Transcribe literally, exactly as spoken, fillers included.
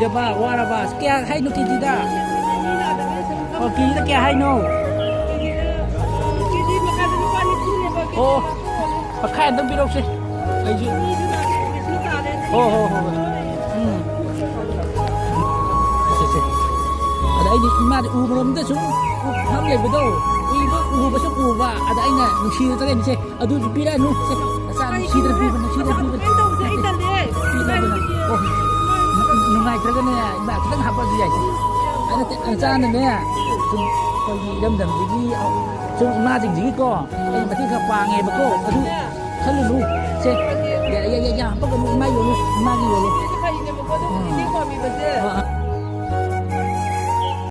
Job, ꯋꯥꯔꯕ? ꯀꯌꯥ ꯍꯥꯏꯅꯣ ꯀꯦꯖꯤꯗ? ꯑꯣ, ꯀꯦꯖꯤꯗ ꯀꯌꯥ ꯍꯥꯏꯅꯣ? ꯑꯣ, ꯃꯈꯥꯏ ꯑꯝꯇꯪ ꯄꯤꯔꯛꯎꯁꯦ꯫ ꯑꯩꯁꯨ꯫ ꯍꯣ, ꯍꯣ, ꯍꯣ, ꯍꯣ꯫ ꯎꯝ꯫ ꯁꯦ, ꯁꯦ꯫ ꯑꯗ ꯑꯩꯗꯤ ꯏꯃꯥꯗꯤ ꯎꯕꯔꯣꯝꯗ ꯁꯨꯝ ꯐꯝ ꯂꯩꯕꯗꯣ, ꯎꯏꯕ, ꯎꯕꯁꯨ ꯎꯕ, ꯑꯗ ꯑꯩꯅ ꯅꯨꯡꯁꯤꯔ ꯆꯠꯂꯛꯏꯅꯤꯁꯦ꯫ ꯑꯗꯨꯁꯨ ꯄꯤꯔꯛꯑꯅꯨ꯫ ꯁꯦ, ꯅꯆꯥ ꯅꯨꯡꯁꯤꯗꯅ ꯄꯤꯕ, ꯅꯨꯡꯁꯤꯗꯅ ꯄꯤꯕ꯫ ꯄꯤꯔꯛꯑꯅꯨ꯫ ꯑꯣ, ꯅꯨ-, ꯅꯨꯡꯉꯥꯏꯇ꯭ꯔꯒꯅꯦ, ꯏꯃꯥ ꯈꯤꯇꯪ ꯍꯥꯞꯄꯛꯑꯁꯨ ꯌꯥꯏ꯫ ꯑꯗ ꯅꯆꯥꯅꯅꯦ, ꯁꯨꯝ ꯑꯩꯈꯣꯏꯒꯤ ꯏꯔꯝꯗꯝꯁꯤꯒꯤ, ꯁꯨꯝ ꯏꯃꯥꯁꯤꯡꯁꯤꯒꯤꯀꯣ, ꯑꯩ ꯃꯇꯦꯡ ꯈꯔ ꯄꯥꯡꯉꯦꯕꯀꯣ꯫ ꯑꯗꯨ ꯈꯜꯂꯨꯅꯨ꯫ ꯁꯦ, ꯌꯥ, ꯌꯥ, ꯌꯥ, ꯌꯥ, ꯍꯥꯞꯄꯛꯀꯅꯨ, ꯏꯃꯥ ꯌꯣꯜꯂꯨ, ꯏꯃꯥꯒꯤ ꯌꯣꯜꯂꯨ꯫ ꯑꯥ꯫